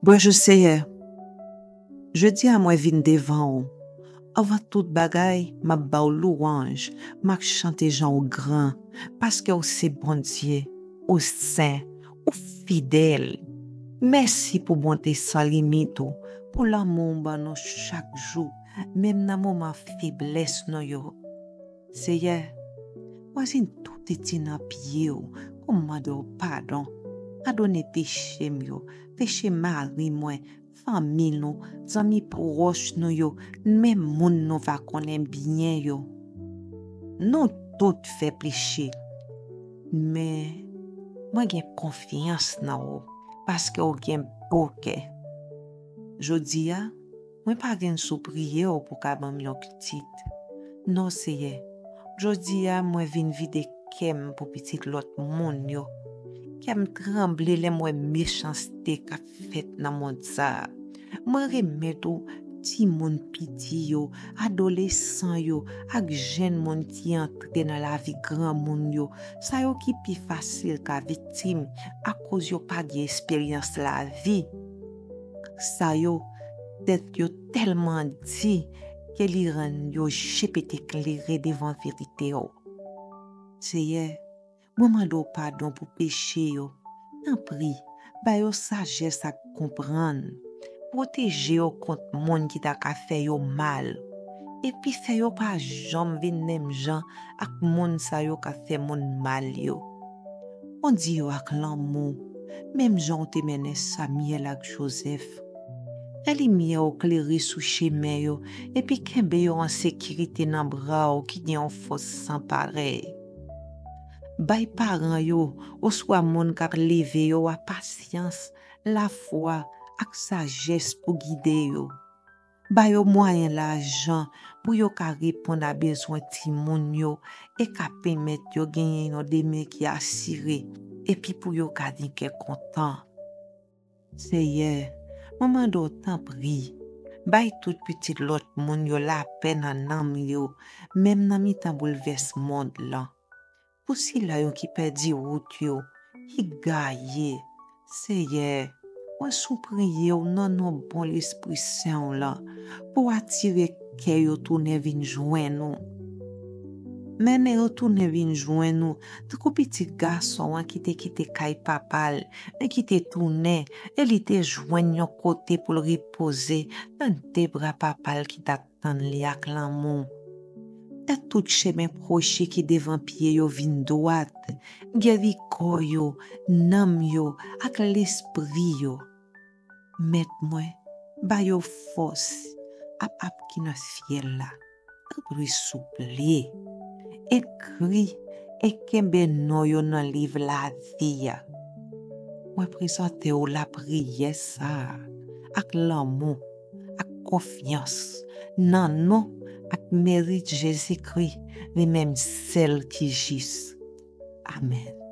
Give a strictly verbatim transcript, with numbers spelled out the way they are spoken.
Bonjou Seyè, jodi a mwen vin devan ou. Anvan tout bagay, m ap ba w louwanj, m ap chante jan w gran, paske w se Bondye, ou sen, ou fidèl. Mèsi pou bonte san limit ou, pou lanmou w ban nou chak jou, menm nan moman feblès nou yo. Seyè, vwazin tou piti nan pye w pou m mande w padon. Padone peche m yo, peche mari mwen, fanmi nou, zanmi pwòch nou yo, menm moun nou pa konnen byen yo. Nou tout fè peche, men mwen gen konfyans nan ou, paske w gen bon kè. Jodi a, mwen pa vin sou priye w pou ka ban m yon pitit. Non, Seyè, jodi a, mwen vin vide kè m pou pitit lòt moun yo. Kè m tranble lè m wè mechanste k ap fèt nan mond sa a. Mwen remèt ou timoun piti yo, adolesan yo, ak jèn moun ki antre nan lavi granmoun yo, sa yo ki pi fasil ka viktim akoz yo pa gen esperyans lavi. Sa yo, tèt yo tèlman di ke li rann yo je pete klere devan verite w. Seyè, mwen mande w padon pou peche yo. Tanpri, ba yo sajès ak konprann. Pwoteje yo kont moun ki ta ka fè yo mal. Epi fè yo pa janm vin menm jan ak moun sa yo k ap fè moun mal yo. Kondi yo ak lanmou, menm jan w te mennen Samyèl ak Jozèf. Fè limyè w klere sou chemen yo, epi kenbe yo an sekirite nan bra w ki gen yon fòs san parèy. Bay paran yo oswa moun k ap leve yo a pasyans, lafwa, ak sajès pou gide yo. Ba yo mwayen lajan pou yo ka reponn a bezwen timoun yo e ka pèmèt yo genyen yon demen ki asire, epi pou yo ka gen kè kontan. Seyè, mwen mande w tanpri, bay tout pitit lòt moun yo lapè nan nanm yo, menm nan mitan boulvès mond lan. Pou sila yo ki pèdi wout yo, ki gaye, Seyè, mwen sipriye w nan non bon Lespri Sen w lan, pou w atire kè yo tounen vin jwenn ou. Mennen yo tounen vin jwenn ou, tankou pitit gason an ki te kite kay papa l, men ki te tounen, e li te jwenn yon kote pou l repoze nan de bra papa l ki t ap tann li ak lanmou. Fè tout chemen kwochi ki devan pye yo vin dwat, geri kò yo, nanm yo, ak lespri yo. Mèt mwen, ba yo fòs, ap ap ki nan syèl la. Tanpri souple, ekri e kenbe non yo nan liv lavi a. Mwen prezante w lapriyè sa a ak lanmou, ak konfyans, nan non ak merit Jezikri, li menm sèl ki jis. Amèn.